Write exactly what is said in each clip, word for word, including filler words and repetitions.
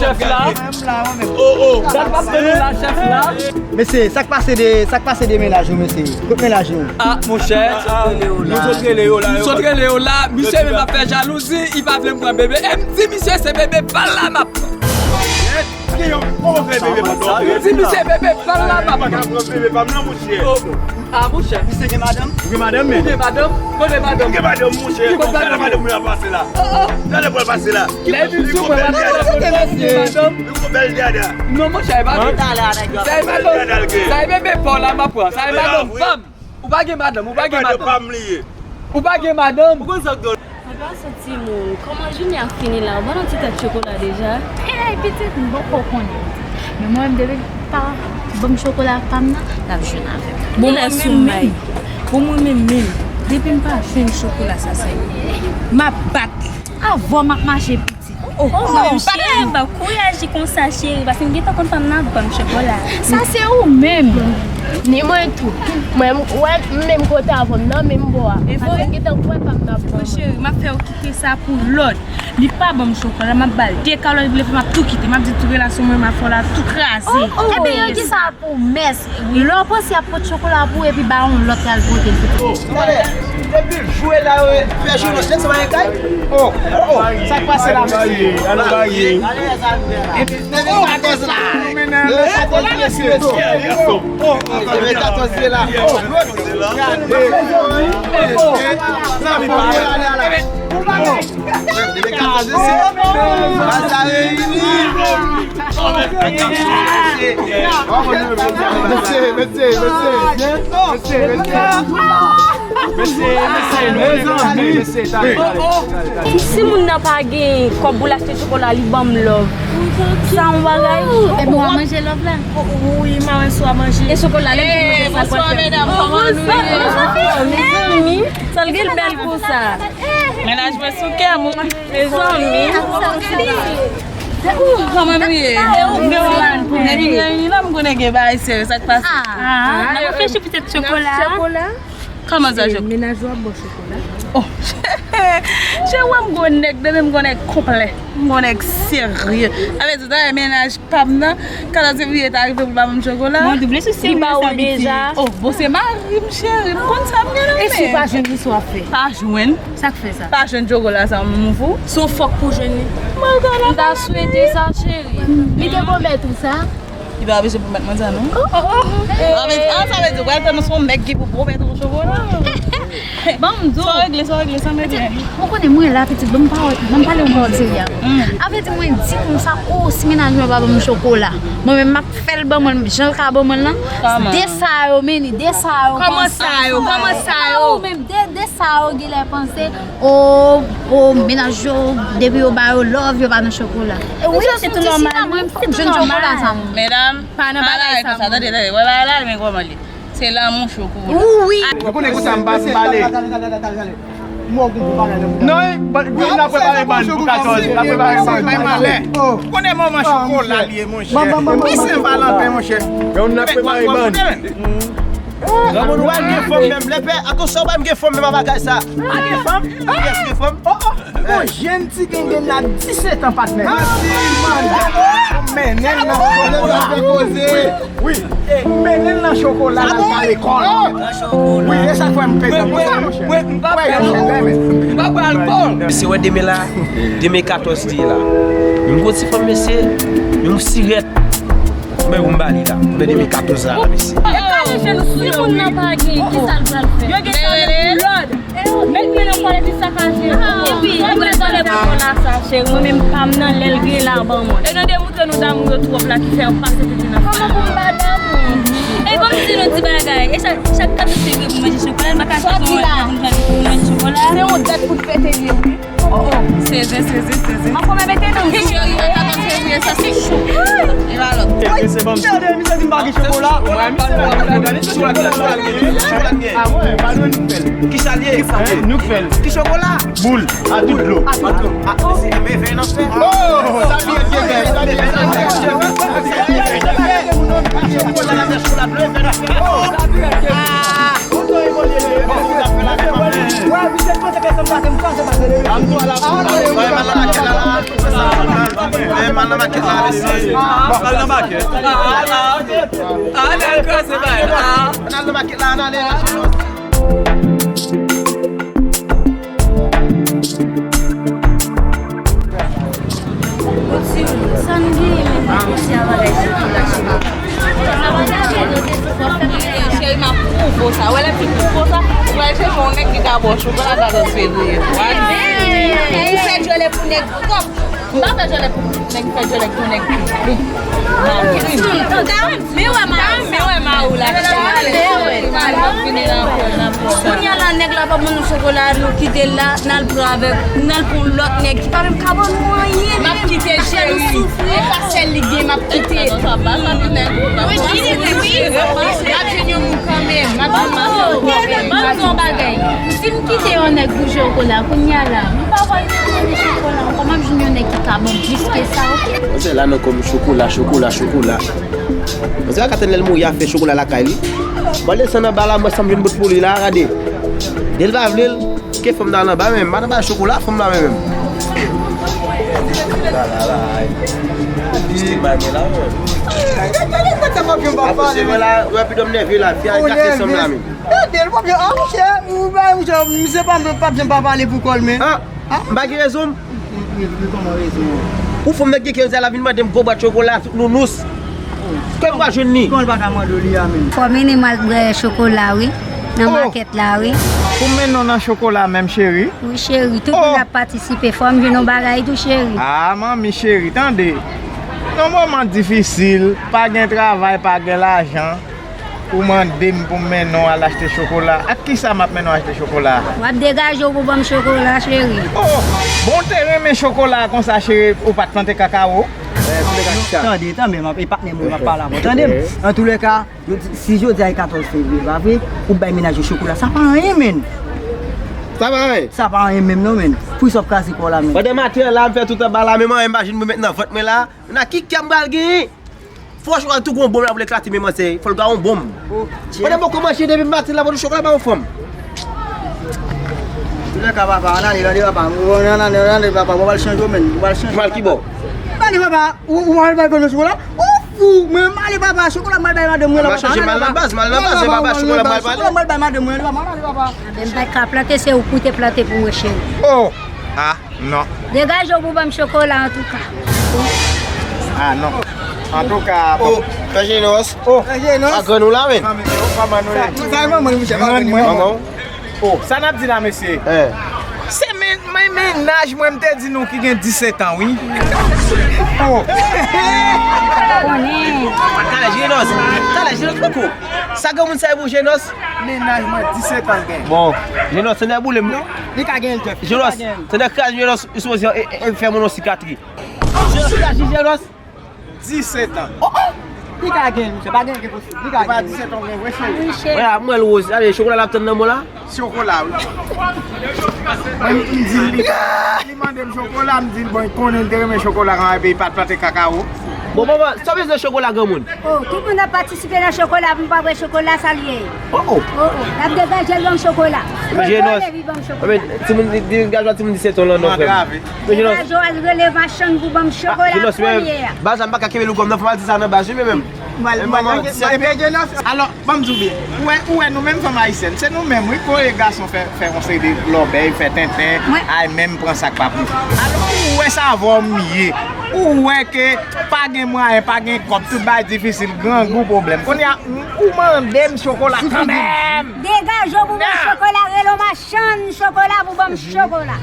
Chèf la. Oh, oh. Sa k pase nou la, chèf la? Mesye, sa k pase de, sa k pase de mennaj ou, mesye? Kot mennaj ou? Ah, monchè. Nou sot rele yo la. Nou sot rele yo la. Misye menm ap fè jalouzi, li pa vle m pran bebe. E m di misye se bebe pa l la m ap pran. Gen yon bon fè bebe pa l. M di misye bebe pa l la m ap pran. Pran bebe pa m nan, monchè. Ah, monchè. Misye gen madanm? Ou gen madanm, men? Ou gen madanm? Kote madanm? Ou gen madanm, monchè. Ki kote madanm? Gade madanm mwen ap pase la. Oh, oh. Gade pou l pase la. Lè di sou mwen, madanm, madanm. Li gon bèl dada. Non, monchè, e pa vre. Sa e madanm. Sa e bebe pa w la m ap pran. Sa e madanm. Ou pa gen madanm, ou pa gen madanm. Ou pa gen madanm. Ou konn sa k gen. Mwen pa soti moun. Kòman jounen an fini la? Ou ban nou ti tèt chokola deja? Hey, pitit, m poko konnen. Men mwen menm, depi pa ban m chokola pa m nan, l ap jwenn avè m. Bon, mwen menm, menm. Bon, mwen menm, menm. Depi m pa jwenn chokola sa, sa ye. M ap bat li. Avè w m ap mache, pitit. Oh, oh, oh, pa gen kouraj di konsa, cheri, paske m gentan konn fanm nan ap ban m chokola. Sa se ou menm. Ni mwen tou. Mwen, m wè m menm kote avè w m nan menm bò a. Paske m gentan wè fanm nan ap ban m. Cheri, m ap fè w kite sa pou lòd. Li pa ban m chokola, m ap ba l de kalòt, li vle fè m ap tou kite. M ap di tout relasyon mwen m ap fè w la tou kraze. Ebyen, ki sa pou mès. Lè w panse y ap pot chokola pou ou epi ba yon lòt y al pote l pou ou. Tande, depi l jwe la, yo fè jwe lòt nèg, se pa yon kay. Oh, oh, oh, sa k pase la, mesye? Alo, bagay. Epi, de mil katòz la. Mennen le katòz la, mesye. Oh, oh, de mil katòz la. Oh, gade. Oh, oh. Sa pa ale la. Baz la reyini. Mesye, mesye, mesye. Mesye, mesye. Mesye, mesye, mesye, mesye, talè, talè, talè, talè. Si moun nan pa gen kòb pou l achte chokola, li ban m love. Sa yon bagay? Epi w a manje love la? Wi, m a wè si w a manje. E chokola, lè m fin manje sa, l pral fè. Bonswa, medam, kòman nou ye? Mezanmi, sa l gen l bèl konsa. Mennaj mwen sou kè m, wi. Mezanmi. Kòman nou ye? Depi nou reyini la, m konnen gen bagay serye, sa k pase? Ah, n ap reflechi poutèt chokola. Kòman sa, Jok? Mennaj ou ap ba w chokola? Oh, cheri, wè m gwo nèg, demen m gwo nèg konplè, m gwo nèg serye. Sa vle di, talè mennaj pa m nan, katòz fevriye ta rive pou l ba m chokola. Mwen double sou serye sa, pitit. Oh, bon, se mari m, cheri, m konn sa m gen nan men. E si w pa jwenn li, sa w ap fè? Pa jwenn. Sa k fè sa? Pa jwenn chokola sa, m fou. Se yon fòk pou jwenn li. M ta swete sa, cheri. Li te pwomèt ou sa? Li pa bezwen pwomèt mwen sa, non. Oh, oh, oh. Sa vle di, ah, sa vle di, w pral tann se yon nèg ki pou pwomèt ou chokola. Ban m di w. Sa w regle, sa w regle, sa m regle. Ou konnen mwen la, pitit, ban m pale, ban m pale yon pawòl serye avè w. Sa vle di, mwen di moun sa, oh, si mennaj mwen pa ban m chokola, mwen menm, m ap fè l ban mwen, jan l ka ban mwen l lan. De sa yo, men, de sa yo, kòman sa yo, kòman sa yo. Ou menm, de, de sa yo, genlè panse, oh, oh, mennaj yo, depi yo ba yo love, yo pa nan chokola. Wi, se tou nòmal, wi, se tou nòmal. Medam, pa nan bagay sa, tande, tande, wè bagay la, men kòman li. Se lanmou chokola. Wi. Ou konnen konsa m pa, m pale. Non, ban, ban, n ap prepare bann pou katòz, n ap prepare bann. Ou konnen moman chokola li ye, monchè. Li Sen Valanten, monchè. Yo, n ap prepare bann. Granmoun, w al gen fanm menm, lè pè, akoz sa w pa m gen fanm menm a bagay sa. Pa gen fanm? Yes, gen fanm. Oh, oh. Gon jenn ti gengena disèt an, patnè. Mennen l nan chokola. Wi. Mennen l nan chokola, l al pa lekòl. Wi, e sa k fè m pete konsa, monchè. Mwen, mwen, mwen, mwen pa bwè alkòl. Mwen pa bwè alkòl. Mesye, wè demen la, demen katòz li ye la. Menm gwo ti fanm, mesye, menm sirèt. Men ou m ba li la, nan demen katòz la, mesye. Yo kale je nou sou yo, wi. Si moun nan pa gen, ki sa l pral fè? Yo gen sa yo pou lòd. Met men nan pale di sakaje. Epi, nou pral pale pou la sa, cheri. Mwen menm pa m nan lè l gen la ban mwen. E nan demoutre nou damou yo twòp la ki fè yo pase tete nan. Kòman pou m pa damou? E ban m di nou ti bagay. E chak, chak katòz fevriye pou manje chokola, l pa ka chak mwen pou manje chokola. Se yon dat pou l fete li ye, wi. Oh, oh. Sezi, sezi, sezi. Mwen kòman mete nan. Cheri, nan katòz fevriye, sa se cho. E pa lòt. Tande, misye di m pa gen chokola. Ah, mwen, pa nou fè l. Ki sa l ye? Nou fè l. Ki chokola? Boul. A tout dlo. A tout dlo. Ah, se mevè nan fè. Oh, sa byen, byen, byen. Sa byen, byen. Chokola, chokola, chokola, chokola. Ah. Misye panse ke sa m pase, m pase, pase. Eh, m al nan makèt la, mesye. M al nan makèt. Ah, ah, ah. Ah, nèg kraze bay la. N al nan makèt la, n ale. Sa n genyen menm pou fè bagay sa? Cheri, m ap pwouve w sa. Wè lè m fin pwouve w sa, ou pral chèche yon nèg ki ka ba w chokola, sa se serye. Ou fè djòlè pou nèg kòk. M pa fè djòlè pou nèg, fè djòlè pou nèg. Men wè ma, men wè ma ou la. Kounye a la, nèg la pa ban nou chokola, nou kite l la, n al pran avèk, n al pran yon lòt nèg ki pa menm ka ban nou anyen. M ap kite l, cheri. E pa sèl li gen, m ap kite l. M ap jwenn yon moun kanmenm. M ap jwenn yon moun kanmenm. Ban m di yon bagay. Si m kite yon nèg pou chokola, kounye a la, m pa pral jwenn chokola ankò, m ap jwenn yon nèg ki ka ban m plis ke sa, oke? Manzè la nan kò m chokola, chokola, chokola. Manzè a ka tann lè l mouri a fè chokola lakay li. Bon, desann anba la, mwen sa m vin bout pou li la, gade. Lè l pa vle l, ke fanm nan anba menm, m pa nan bay chokola, fanm nan menm. Ap se mwen la, wè pi dòm nève la, fi a gate sanm la menm. Gade l, w ap di, ah, monchè, ou bay, monchè, misye pa, pa byen pa pale pou kò l, men. Ah, m pa gen rezon m? Men, men, men kòman rezon an? Ou fè m nèg gen kè yo di al la vin mande m gwo bwat chokola, nounous. Kè m pa jwenn li. Kòman l pa ka mande w li a, men? Fò mennen m al bwè chokola, wi. Nan makèt la, wi. Pou m mennen w nan chokola menm, cheri? Wi, cheri. Tout moun ap patisipe. Fò m jwenn yon bagay tou, cheri. Ah, manmi cheri, tande. Nan moman difisil, pa gen travay, pa gen lajan. Ou mande m pou m mennen w al achte chokola. Ak kisa m ap mennen w achte chokola? W ap degaje w pou ban m chokola, cheri. Oh, bon, w te renmen chokola konsa, cheri, ou pa t plante kakawo? Tande, tande, m ap, e patnè mwen m ap pale avè w. Tande m. Antoulèka, yo di, si jodi a e katòz fevriye, pa vre, ou bay mennaj ou chokola, sa pa anyen, menn. Sa pa anyen? Sa pa anyen menm, non, menn. Poukisa w ap kraze kò w la, menn? Pandan maten an la, m fè tout anba la, men mwen, m pa jwenn mwen met nan vant mwen la. Nan ki kè m pral genyen? Fò chokola tou gon bonm la pou l eklate, men manzè, fò l gon bonm. Pandan m poko manje depi maten la, pou chokola pa yon fanm. Antoulèka, papa, ann ale, ann ale, papa. Ann ale, ann ale, papa. Ou pral chanje, menn. Ou pral chanje. M al ki bò? Ann ale, papa. Ou, ou pral bay fanm nan chokola? Ou fou, men m ale, papa. Chokola m al bay madanm mwen la, papa. Ann ale, papa. M al chanje, m al nan baz, m al nan baz, e papa, chokola m al bay. Chokola m al bay madanm mwen, papa. Ann ale, papa. Anben, m pa t ka plante, se ou pou te plante pou mwen, cheri. Oh! Ah! Non. Degaje w pou ban m chokola, antouka. Ah, non. Antouka, bon. Oh, Pè Jenos. Oh. Pè Jenos. Pa grann ou la, men. Kòman nou ye? Sa, sa, manman, mouche, pa grann mwen. Manman w? Oh, sa n ap di la, mesye? Eh. Se men, men, mennaj mwen, m te di nou ki gen disèt an, wi. Oh. Talè, Jenos. Talè, Jenos, poko. Sa granmoun sa ye pou Jenos? Mennaj mwen, disèt an l gen. Bon, Jenos, se nè boule m. Non, li ka gen l, Jeff. Jenos, se nè kraz Jenos, li sipoze, e, e, e, fè moun yon sikatri. Jenos, laj Jenos? Disèt an. Oh, oh! Li ka gen l, misye, pa gen ke posib. Li ka gen l. E pa disèt an, gen vre, cheri. Wi, cheri. Wè, mwen, Rose, ale, chokola l ap tann nan mwen la. Chokola, wi. Mwen, m di l, li, li mande m chokola, m di l, bon, konnen l te renmen chokola, kan epi li pa t plante kakawo. Bon, manman, sa w bezwen chokola, granmoun? Oh, tout moun ap patisipe nan chokola, pou m pa bwè chokola, sa l ye? Oh, oh. Oh, oh. N ap degaje l ban m chokola. Jenos. Leve ban m chokola. Timoun, di, di, gazwa timoun disèt an lan, non, frè m. Degaje w al rele machann pou ban m chokola premye a. Baz la, m pa ka kenbe l kòm nan, fò m al di sa nan baz, wi, men menm. Mal, mal, mal, mal, Jenos. Alò, ban m di w byen. Ou wè, ou wè, nou menm fanm ayisyèn, se nou menm, wi, k voye gason fè, fè yon seri de lòbèy, fè tenten, ay, menm pran sa k pa pou. Alò, ou wè sa avè w m ye. Ou wè ke pa gen mwayen, pa gen kòb, tout bagay difisil, grangou, pwoblèm. Kounye a, ou mande m chokola kanmenm. Degaje w pou ban m chokola, rele w machann chokola pou ban m chokola.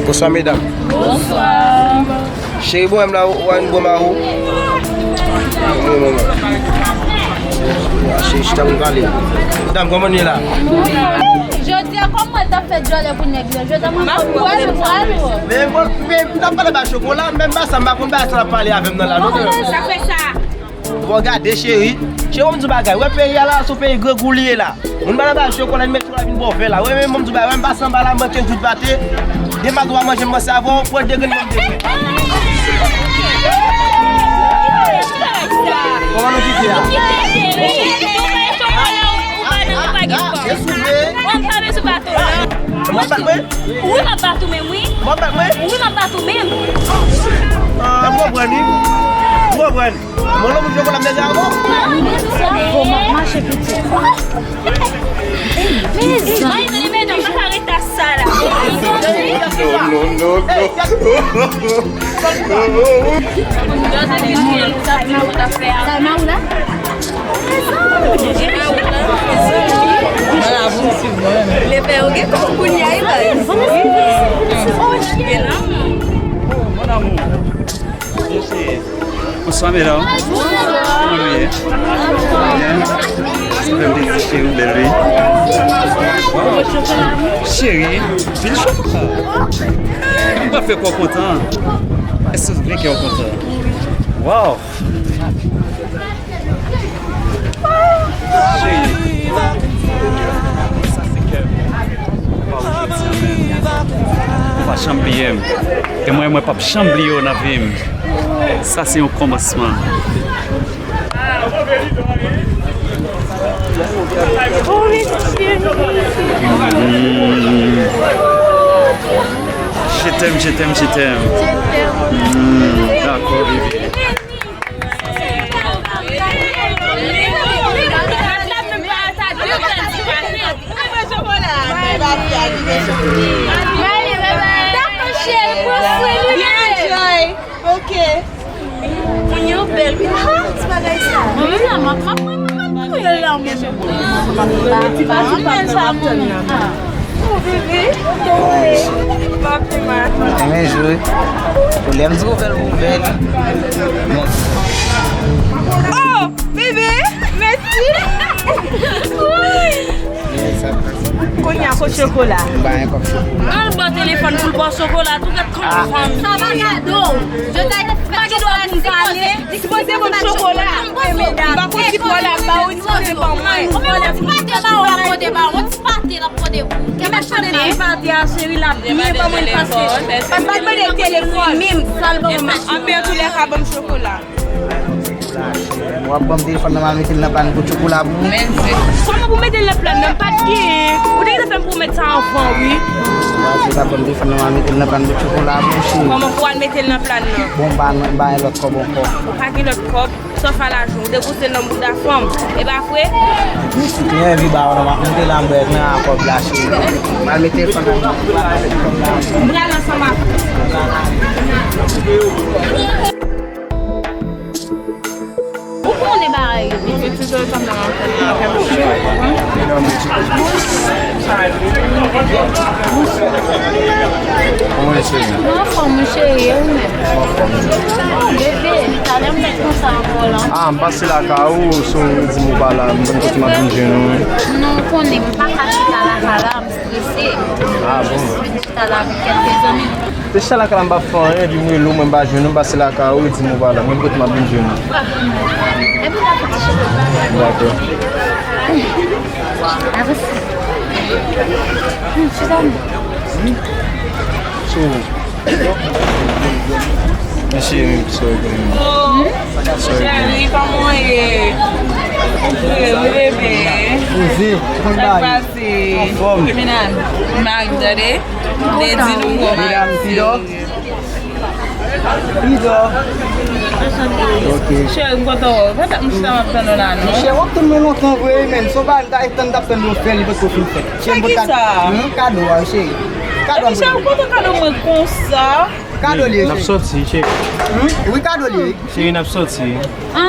Bonswa, medam. Bonswa. Cheri, bon, m la, ou, ou, bon, ma, ou. Bon, bon, bon. Cheri, chita pou n pale. Medam, kòman nou ye la? Jodi a, kòm mwen t ap fè djòlè pou nèg yo, jodi a, mwen pa pral, pral. Men, bon, men, m t ap pale ba chokola, menm ba sa, m pa konn ba sa l ap pale avè m nan la, non, men. Sa fè sa. Bon, gade, cheri. Cheri, ban m di w bagay. Wè peyi a la, se yon peyi grangou li ye la. Moun pa nan bay chokola, li met chokola vin ba w vè la. Wè, men ban m di w bagay. Wè, m pase anba la, m manke gout pate. Demen w a manje, m panse avè w, pran de grenn, ban m de grenn. Kòman nou kite a? Ou pa nan, ou pa gen kòb. Mwen, m pa bezwen ba Bat ou menm, wi. M ap bat mwen? Wi, m ap bat ou menm. Ah, m konprann, wi. M konprann. Mwen, non, m jwe konn ap deja avan. Bon, m ap mache pitit. Mezanmi, medam, m pa ka ret la sa la. Non, non, non, non. Sa e Maoula? Lepè yo gen kòb kounye a, wi, bay. Gen lanmou. Bonswa, medam. Kòman nou ye? Byen? Sa fè m plezi, cheri, ou bèl, wi. Waw. Cheri, pil chokola. M pa fè kò kontan. Èske w vle kè w kontan? Waw. Cheri. Sa se kè m. Waw, jodi a menm. Ou pa janm bliye m. E mwen, mwen p ap janm bliye w nan vi m. Sa se yon kòmansman. Mm. Je t'aime, je t'aime, je t'aime. Mm, dakò, bebe. Dakò, cheri, pran swen li. Byen enjoy. Ok. Moun yo bèl, wi. Ah, ti bagay sa. Mwen menm la, m ap, m ap, m ap, m ap kriye la, mwen. Ti pa, ti pa, ti pa, ti pa. Oh, bebe. M ap fè mal. Mwen renmen jwe. Ou lè m di ou bèl, ou bèl. Oh, bebe, mèsi. Wi. Kounye a, kot chokola? M ba yon kòb chokola. Al bò telefòn pou l bò chokola, tou gad kòman fanm. Sa pa kado. Je t'ai fait chocolat, sipoze, sipoze ban m chokola. M pa konn ki pwòl ap ba ou, sipoze ban mwen. Ou menm yon ti pate ba ou, l ap pote ba ou, yon ti pate l ap pote pou ou. Kè m ap chante nan pate a, cheri, l ap byen ban mwen l pase. Paske pa t mande telefòn. Menm, sa l ban mwen. Anben, antoulèka, ban m chokola. W ap ban m telefòn nan, m al mete l nan plan pou chokola pou ou. Kòman pou mete l nan plan nan? M pa t genyen. Ou te gentan fè m pwomèt sa anvan, wi. W ap ban m telefòn nan, m al mete l nan plan pou chokola pou ou, cheri. Kòman pou w al mete l nan plan nan? Bon, m pa, m pa gen lòt kòb ankò. Ou pa gen lòt kòb? Sòf a lajan, ou depoze l nan bouda fanm. E pa vre? Pitit, men vi ba w nan, m te la m bwè nan kòb la, cheri. M al mete telefòn nan. M pral ansanm avè w. Ou konnen bagay yo, pitit. Kòman w ye, cheri? Mwen anfòm, wi, cheri, e ou menm? Mwen anfòm. Bebe, talè m mèt konsa ankò la. Ah, m pase lakay ou, so ou di m ou pa la, m konn kote m ap vin jwenn ou. Non, ou konnen, m pa ka chita lakay la, m strese. Ah, bon? M vin chita la avèk kèk zanmi. Te chita lakay la, m pa fè anyen, epi m rele w, mwen m pa jwenn ou, m pase lakay ou, ou di m ou pa la, m konn kote m ap vin jwenn ou. Ah, epi m ap chita. Dakò. Avanse. Hmm, chita. So, mesye, sorry pou mwen. Sorry. Cheri, kòman w ye? Wi, wi, bebe. Poze, sa k pase? Anfòm. Medam, mari m tande. Te di nou bon mari. Medam, Pidò. Pidò. Ok. Cheri, m kontan wè w. Poutèt m chita m ap tann ou la, non? Cheri, w ap tann mwen lontan vre, men. Se yon bagay m ta, m t ap tann ou fè, li potko fin fèt. Cheri, m potko... Kisa? Hmm, kado a, cheri. Kado a. Cheri, ou kontan kado mwen konsa? Kado li ye, cheri. N ap sòti, cheri. Hmm? Wi, kado li ye. Cheri, n ap sòti. Ah.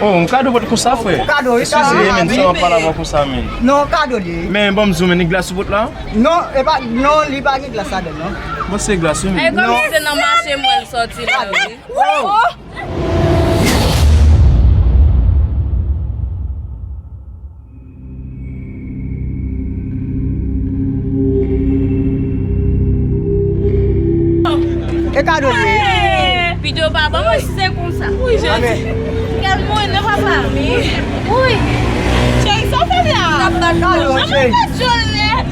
Oh, yon kado pot konsa, frè. Kado, wi, kado. Eskize, men, sa w ap pale avè w konsa, men. Non, kado li ye. Men, ban m di w, men, ni glas sou pot la? Non, e pa, non, li pa gen glas ladan, non. Bon, se glas, wi, men. E kòm se nan mache m wè l sòti la, wi. Oh! E kado li ye. Pito pa ban mwen si se konsa. Wi, Jezi. Kèl mwen nan papa. Wi. Cheri, sa w fè m la? N ap bat kado, cheri.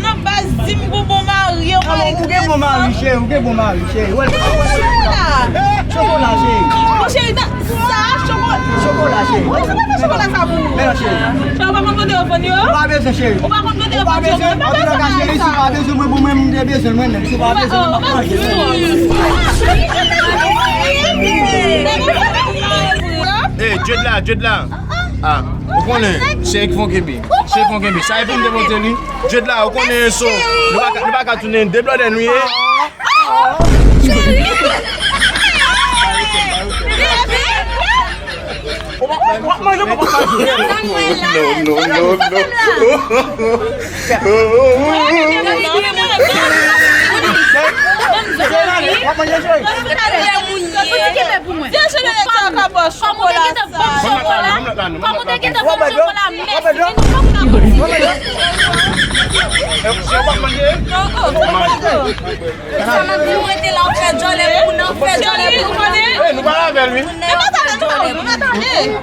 Nan baz di m pou bon mari, ou pa... Ou gen bon mari, cheri, ou gen bon mari, cheri. Wè, chokola. Chokola, cheri. Bon, cheri, sa, chokola. Chokola, cheri. Ou pa konn kote yo vann yo? Pa bezwen, cheri. Ou pa konn Ou pa bezwen, an tou ka, cheri, si w pa bezwen mwen, pou mwen, m te bezwen mwen menm. Si w pa bezwen mwen, m ap manje. Ey, Djed la, Djed la. Ah, ou konnen, cheri k fon kenbe. Cheri k fon kenbe. Sa e pou m te pote li. Djed la, ou konnen so. Nou pa ka, nou pa ka tounen de blòdè nou ye. Cheri! Bebe! Ou ap manje, ou ap manje. Non, non, non, non. Ou ap manje, cheri. Vye jenès sa ka bò chokola sa. Kòman w te gentan ban m chokola, mèsi, men nou pa ka manje. Ou ap manje? Sa m ap di w, rete la, w fè djòlè pou nou, w fè djòlè pou nou. Ey, nou pa avè l, wi.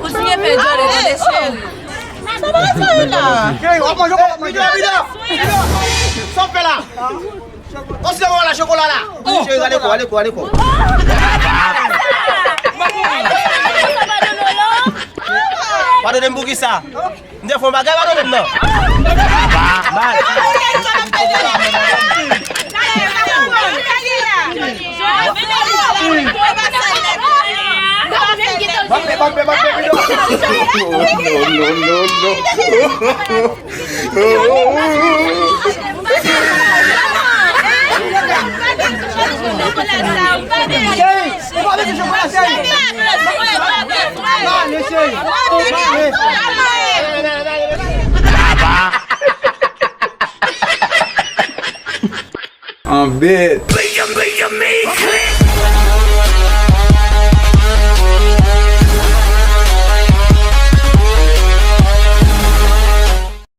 Kontinye fè djòlè, tande, cheri. Sa pa sa yo la. Cheri, w ap manje, w ap manje. Sa w fè la? Ose w la, chokola la. Cheri, ale kò, ale kò, ale kò. Padone m pou kisa? M te fè yon bagay, padone m non. Mal. Banpe, banpe, banpe, bidon. Non, non, non, non. Cheri, ou pa mete chokola, cheri. Male, cheri. Male. Anbèt.